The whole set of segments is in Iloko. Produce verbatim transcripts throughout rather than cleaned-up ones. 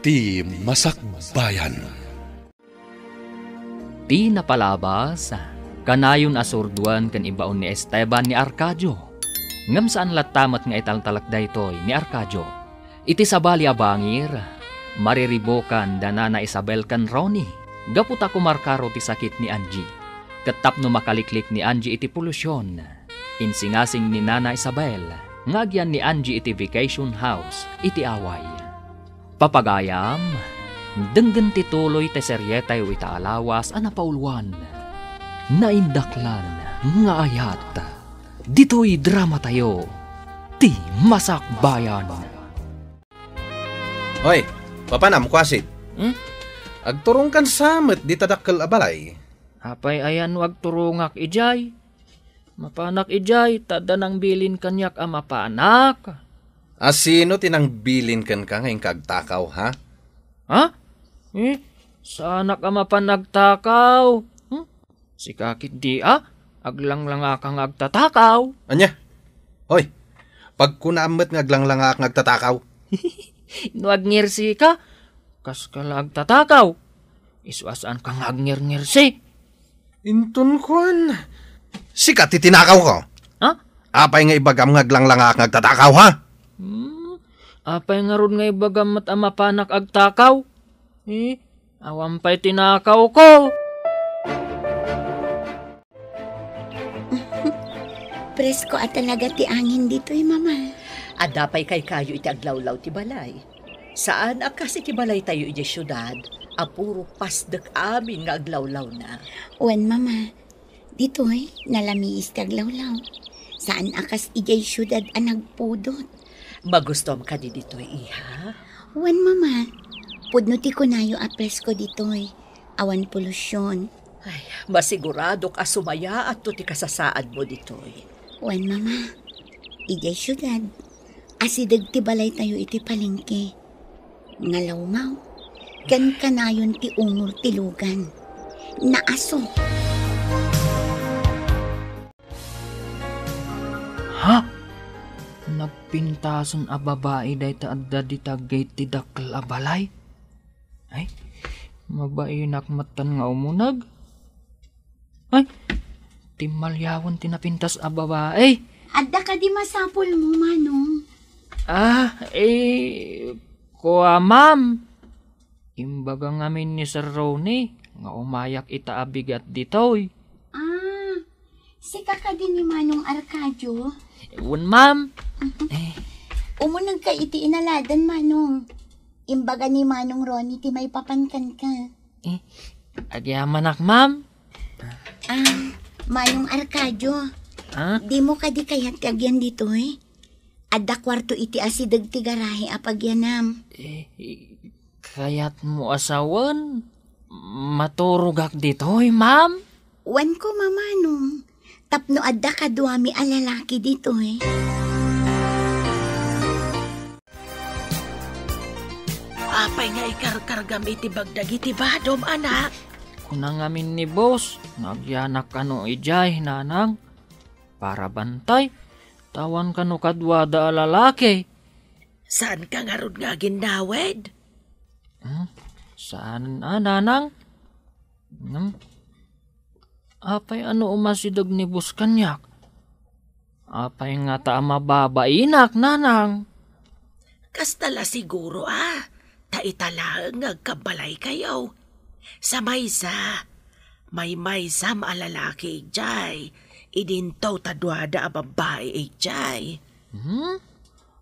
Ti Masakbayan. Ti napalabas, kanayon a surduen ken ibaon ni Esteban ni Arcadio. Ngem saan latta met nga italtalek daytoy ni Arcadio. Iti sabali a bangir, mariribukan da Nana Isabel ken Ronnie gapu ta kumarkaro ti sakit ni Angie. Ket tapno makaliklik ni Angie iti polusyon, insingasing ni Nana Isabel nga agyan ni Angie iti vacation house iti Hawaii. Papagayam, denggen ti tuloy ti serietayo ita a lawas a napauluan, Naindaklan nga Ayat. Ditoy dramatayo, Ti Masakbayan. Hoy, papanam, kuasit. Hmm? Agturongkan sa met dita dakkel a balay. Apay aya no agturongak idiay? Mapanak idiay, ta adda nangbilin kaniak a mapanak. A sino ti nangbilin kenka nga inka agtakaw, ha? Ha? Eh, saanak a mapan agtakaw. Hmm? Sika ketdi a, aglanglangaka nga agtatakaw. Ania? Hoy, pagkunaam met nga aglanglangak nga agtatakaw. No agngirsi ka, kas ka la agtatakaw. Isu a saan ka nga agngirngirsi. Inton kuan, sika ti tinakawko. Ha? Apay nga ibagam nga aglanglangak nga agtatakaw, ha? Hmm? Apay ngarud nga ibagam met a mapanak agtakaw? Eh, awan pay tinakawko. Presko a talaga ti angin ditoy, Mama. Adda pay kaykayo iti aglawlaw ti balay. Saan a kas iti balaytayo idiay siudad a puro pasdek amin nga aglawlawna. Wen, Mama. Ditoy, nalamiis ti aglawlaw. Saan a kas idiay siudad a nagpudot. Magustuam kadi ditoy, iha? Wen, Mama. Pudno ti kunayo a presko ditoy. Awan polusyon. Ay, masiguradok a sumayaatto ti kasasaadmo ditoy. Wen, Mama. Idiay siudad, asideg ti balaytayo iti palengke. Ngalawmaw, ken kanayon ti umor ti lugan. Naaso. Ha? Nagpintasen a babai dayta adda dita gate ti dakkel a balay? Ay, mabainak metten nga umuneg. Ay, timmaliawen ti napintas a babai. Adda kadi masapulmo, Manong? Ah, eh, kua, ma'am. Imbaga ngamin ni Sir Ronnie nga umayak ita a bigat ditoy. Ah, sika kadi ni Manong Arcadio? Wen, ma'am. Eh. Umunegka iti inaladan, Manong. Imbaga ni Manong Ronnie ti maipapan kenka. Eh, agyamanak, ma'am. Ah, Manong Arcadio, Ah? Dimo kadi kayat ti agyan ditoy? Adda kuarto iti asideg ti garahe a pagyanam. Eh, kayatmo a sawen? Maturogak ditoy, ma'am? Wen koma, Manong. Tapno adda kaduami a lalaki ditoy. Apay nga ikarkargam iti bag dagiti badom, anak? Kuna ngamin ni boss nga agyanak kano idiay, nanang. Para bantay, ta awan kano kaduada a lalaki. Saanka ngarud nga aginnawed? Hmm? Saan a, nanang? Hmm? Apay a no umasideg ni boss kaniak? Apay ngata a mababainak, nanang? Kasta la siguro a, ta ita laeng nga agkabbalaykayo. Sa maysa, maymaysam a lalaki idiay, idinto ta duada a babbai idiay. Hmm?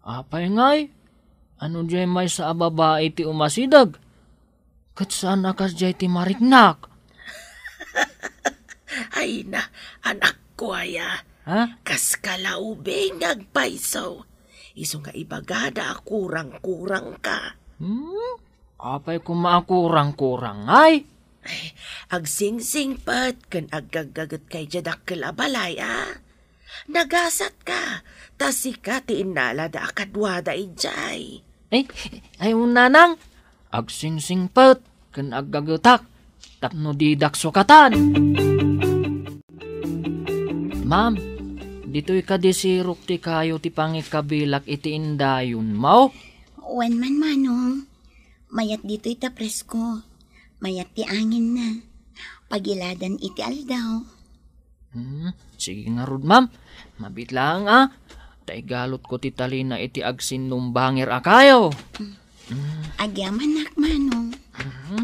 Apay ngay? Ano diay maysa a babai ti umasideg? Ket saan a kasdiay ti mariknak? Ay na, anakko aya. Ha? Kas ka la ubing nga agpayso. Isu nga ibagada a kurang-kurangka. Hmm? Apay koma a kurang-kurang, ay? Ay, agsingsingpet ken aggaggagetka idiay dakkel a balay, a? Nagasatka, ta sika ti innalada a kaduada idiay. Ay, ay, nanang, agsingsingpet ken aggagetak tapno didak sukatan. Ma'am, ditoy kadi sirok ti kayo ti pangikabilak iti indayonmo? Wen man, Manong. Mayat ditoy ta presko. Mayat ti anginna. Pagiladan iti aldaw. Hmm, sige ngarud, ma'am. Mabiit laeng, a. Ta igalutko ti talina iti agsinnumbangir a kayo. Hmm. Agyamanak, Manong. Mhm.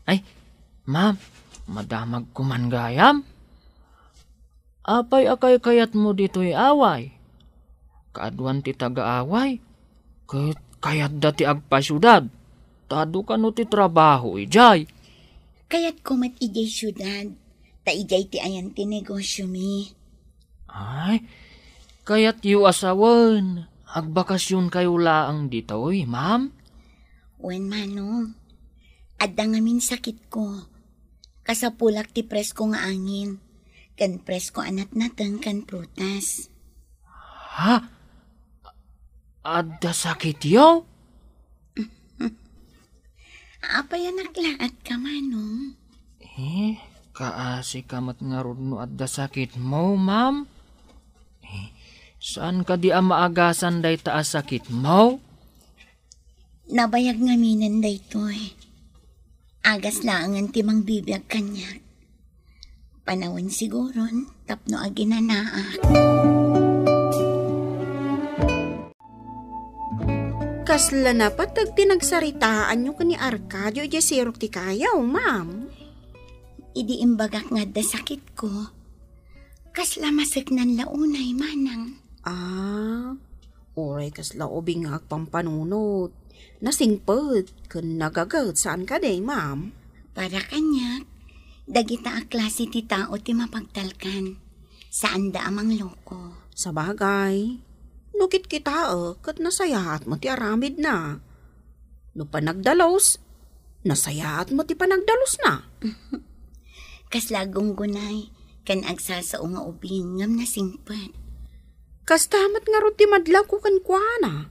Ay, ma'am, madamagko man gayam. Apay a kaykayatmo ditoy away? Kaaduan ti taga-away, ket kayatda ti agpasiudad. Ta adu kano ti trabaho idiay? Kayatko met idiay siudad, ta idiay ti ayan ti negosyomi. Ay, kayatyo a sawen, agbakasyon kayo laeng ditoy, ma'am? Wen, Manong. Adda ngamin sakitko. Kasapulak ti presko nga angin, ken presko a natnateng ken prutas. Ha? Adda sakityo? Apay a naklaat ka, Manong? Eh, kaasi ka met ngarud no adda sakitmo, ma'am? Eh, saan kadi a maagasan dayta a sakitmo? Nabayag ngaminen daytoy. Agas laengen ti mangbibiag kaniak. Panawen siguron tapno aginanaak. Kasla napateg ti nagsaritaanyo ken ni Arcadio idiay sirok ti kayo, ma'am? Idi imbagak nga adda sakitko, kasla maseknan la unay, Manang. Ah, uray kasla ubing nga agpampanunot. Nasingpet ken nagaget, saan kadi, ma'am? Para kaniak, dagita a klase ti tao ti mapagtalkan. Saanda a mangloko. Sabagay, no kitkitaek, ket nasayaat met ti aramidna. No panagdalus, nasayaat met ti panagdalusna. Kasla gunggunay, ken agsasao nga ubing ngem nasingpet. Kasta met ngarud ti madlawko kenkuana.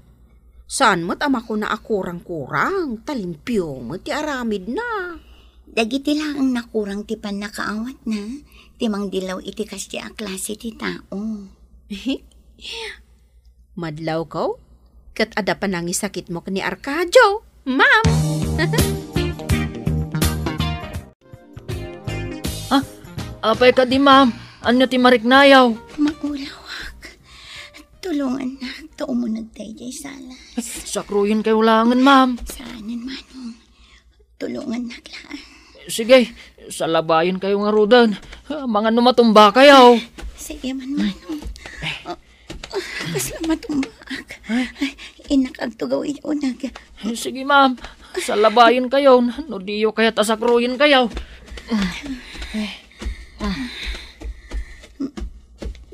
Saan met a makuna a kurang-kurang, ta limpio met ti aramidna. Dagiti laeng nakurang ti pannakaawatna, ti mangdilaw iti kasdi a klase ti tao. Madlawko, ket adda panangisakitmo ken ni Arcadio, ma'am. Ah, apay kadi, ma'am? Ania ti mariknayaw? Maulawak. Tulongannak ta umuneg daydiay salas. Sakruyenkayo laengen, ma'am. Saanen, Manong. Tulongannak laeng. Sige, salabayenkayo ngaruden. Amangan no matumbakayo. Sige man, Manong. Ah, ah, kasla matumbaak. Ay. Ay, innak agtugaw iti uneg. Sige, ma'am. Salabayenkayo no diyo kayat a sakruyenkayo.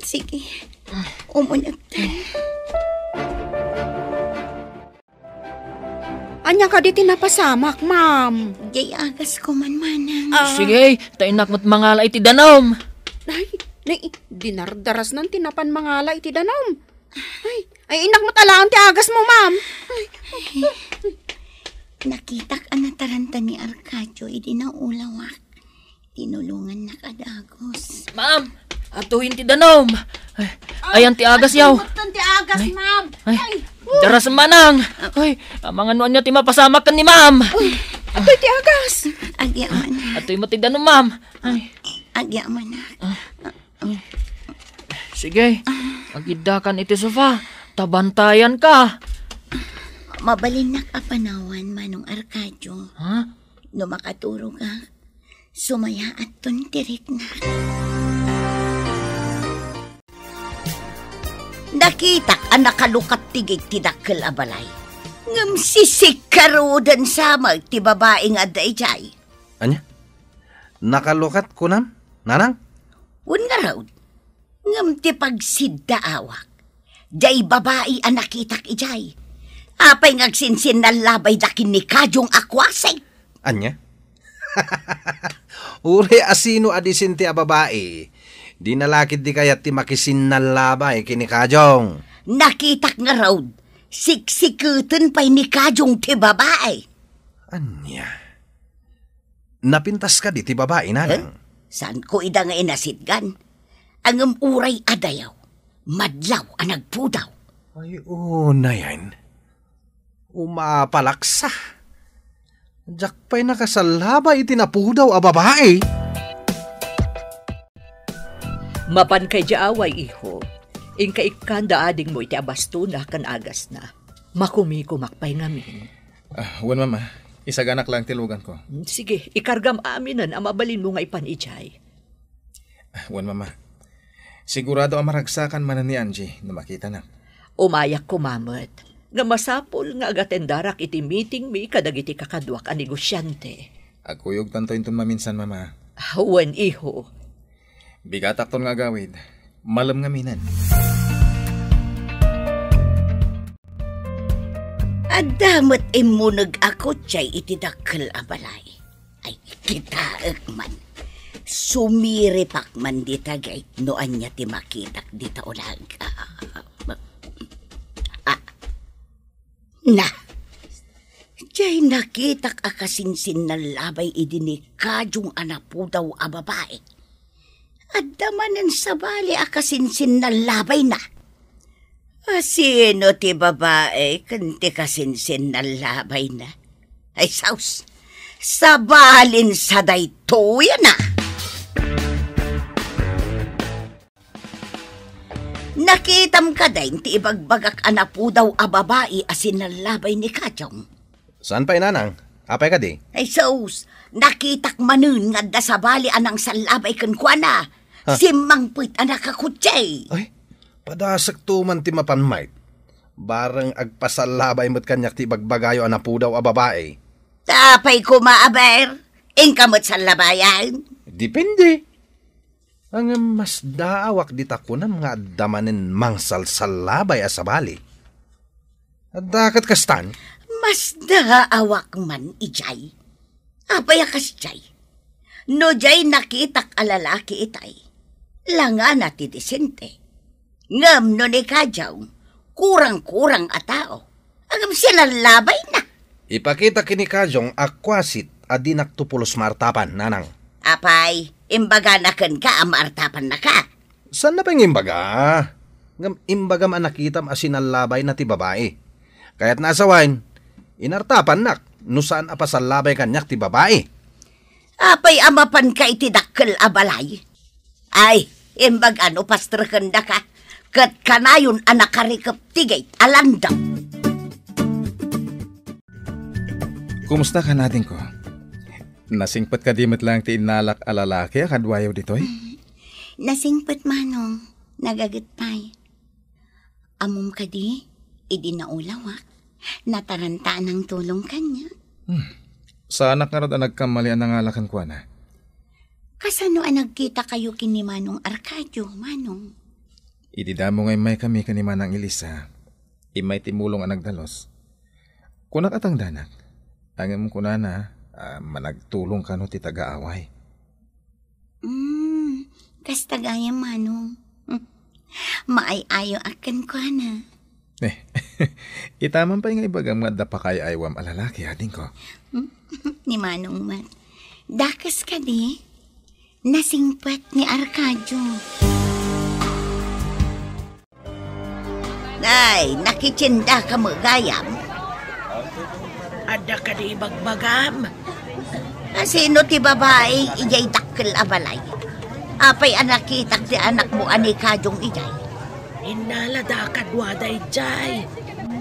Sige. Umunegtan. Ania kadi ti napasamak, ma'am? Diay agasko man, Manang. Ah. Sige, ta innak met mangala iti danum. Ay, nay, dinardarasnan ti napan mangala iti danum. Ay, ay, innak met alaen ti agasmo, ma'am. Ay. Nakitak a nataranta ni Arcadio idi naulawak. Tinulongannak a dagus. Ma'am, atuyen ti danum. Ay, ayan ti agasyaw. Ay, ti agas, ma'am. Ay, ay, daras manang. Ay, amangan no ania ti mapasamak ken ni ma'am. Atoy ti agas. Agyamanak. Atoy met ti danum, ma'am. Ay. Agyamanak. Sige, agiddakan iti sofa. Ta bantayanka. Mabalinnak a panawan, Manong Arcadio. Ha? No makaturogak, sumayaatton ti riknak. Nakitak a nakalukat ti gig ti dakkel a balay. Ngem sisik ngaruden sa met ti babai nga adda idiay. Ania? Nakalukat kunam, nanang? Wen ngarud. Ngem ti pagsiddaawak, diay babai a nakitak idiay. Apay nga agsinsinnallabay da ken ni Kajong a kuasek? Ania? Uray a sino a disente a babai, dina la ketdi kayat ti makisinnallabay ken ni Kajong. Nakitak ngarud, siksiketen pay ni Kajong ti babai. Ania? Napintas kadi ti babai, nanang? Eh? Saanko ida nga inasitgan? Ngem uray a dayaw, madlaw a nagpudaw. Ay, unayen. Umapalaksa. Diak pay nakasallabay iti napudaw a babai. Mapanka idiay away, iho. Inka ikkanda adingmo iti abastona ken agasna. Makumikumak pay ngamin. Ah, wen, Mama. Isaganak lang ti luganko. Sige, ikargam aminen a mabalinmo nga ipan idiay. Ah, wen, Mama. Sigurado a maragsakan manen ni Angie no makitanak. Umayak koma met. Nga masapul nga agatendarak iti meetingmi kadagiti kakaduak a negosiante. Agkuyogtanto inton maminsan, Mama. Wen, iho. Bigatakton nga agawid. Malem ngamin. Adda met immuneg a kotse iti dakkel a balay. Ay, kitaek man. Sumiripak man dita gayam no ania ti makitak dita ulag. Ah, na. Diay nakitak a kasinsinnallabay idi ni Kajong a napudaw a babai. Adda manen sabali a kasinsinnallabayna. A sino ti babai ken ti kasinsinnallabayna? Ay, saus, sabalin sa daytoy a na. Nakitam kadi ti ibagbagak a napudaw a babai a sinallabay ni Kajong? Saan pay, Nanang? Apay kadi? Ay, sus! Nakitak manen nga adda sabali a nangsallabay kenkuana. Ha? Simmangpet a nakakotse. Ay, padasekto man ti mapan, Mike. Bareng agpasallabay met kaniak ti ibagbagayo a napudaw a babai. Ta apay koma, aber? Inka met sallabayan? Depende. Ngem masdaawak dita kunam nga adda manen mangsalsallabay a sabali. Adda ket kastan? Masdaawak man idiay. Apay a kasdiay? No diay nakitak a lalaki itay, langana ti disente. Ngem no ni Kajong, kurang-kurang a tao. Ngem sinallabay na. Ipakita ken ni Kajong a kuasit a dinakto pulos maartapan, Nanang. Apay, imbagana kenka a maartapannaka? Saanna pay nga imbaga? Ngem imbagam a nakitam a sinallabay na ti babai. Kayatna a sawen, inartapannak no saan a pasallabay kaniak ti babai. Apay a mapanka iti dakkel a balay? Ay, imbag a no pastrekendaka, ket kanayon a nakarikep ti gate a landam. Kumusta ka, adingko? Nasingpet kadi met laeng ti innalak a lalaki a kaduayo ditoy? Nasingpet, Manong. Nagaget pay. Ammom kadi, idi naulawak, nataranta a nangtulong kaniak. Hmm. Saanak ngarud a nagkamali a nangala kenkuana. Kasano a nagkitakayo ken ni Manong Arcadio, Manong? Idi damo nga immaykami ken ni Manang Elisa, immay ti mulong a nagdalus. Kunak a tangdanak, ngem kunana a managtulong kano ti taga-away. Hmm, kasta gayam, Manong. Maay-ayo a kenkuana. Eh, itaman pay nga ibagam nga adda pakaay-aywam a lalaki, adingko. Ni Manong met. Dakes kadi? Nasingpet ni Arcadio. Ay, nakitiendaka met gayam? Adda kadi ibagbagam? A sino ti babai idiay dakkel a balay? Apay a nakitak ti anakmo a ni Kajong idiay? Innalada a kaduada idiay.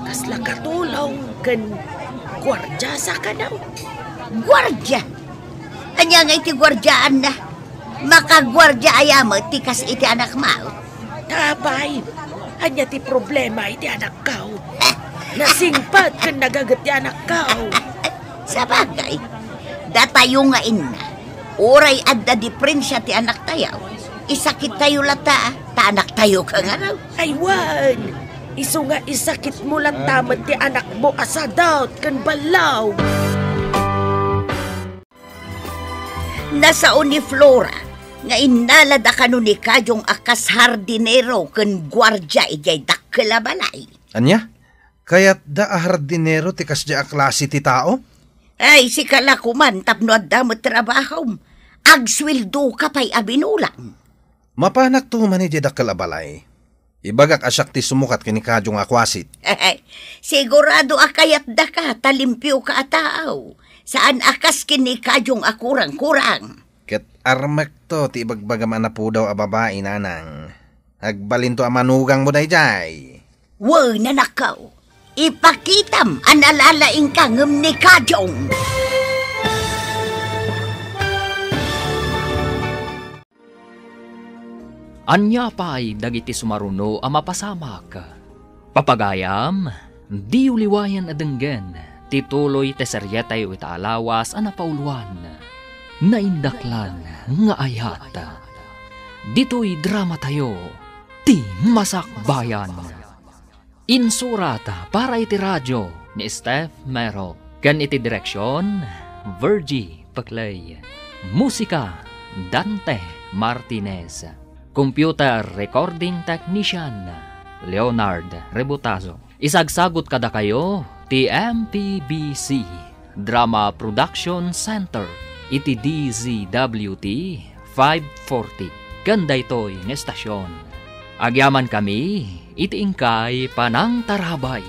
Kasla katulong ken guardia sa kano. Guardia? Ania nga iti guardiaanna? Makaguardia aya met ti kas iti anakmo? Apay, ania ti problema iti anakko? Nasingpet ken nagaget ti anakko. Sabagay, datayo nga inna, uray adda diferensia ti anaktayo, isakittayo latta, ta anaktayo kano. Ay wen, isu nga isakitmo latta met ti anakmo a sadot ken ballaw. Nasao ni Flora nga innalada kano ni Kajong a kas hardinero ken guardia idiay dakkel a balay. Ania? Kayatda a hardinero ti kasdiay a klase ti tao? Ay, sika la koman tapno adda met trabahom. Agsueldoka pay a binulang. Mapanakto man idiay dakkel a balay. Ibagak a siak ti sumukat ken ni Kajong a kuasit. Sigurado a kayatdaka ta limpioka a tao. Saan a kas ken ni Kajong a kurang-kurang. Ket armekto ti ibagbagam a napudaw a babai, nanang. Agbalinto a manugangmo daydiay. Wen, anakko. Ipakitam a nalalaingka ngem ni Kajong. Ania pay dagiti sumaruno a mapasamak? Papagayam, diyo liwayan a denggen ti tuloy ti serietayo ita a lawas a napauloan, Naindaklan nga Ayat. Ditoy dramatayo, ti Masakbayan. Insurat para iti radio ni Steph Mero ken iti direksion, Virgie Peclay. Musika, Dante Martinez. Computer recording technician, Leonard Rebutazo. Isagsagot kadakayo ti M P B C Drama Production Center iti D Z W T five forty ken daytoy nga estasion. Agyamankami iti inkay panangtarabay.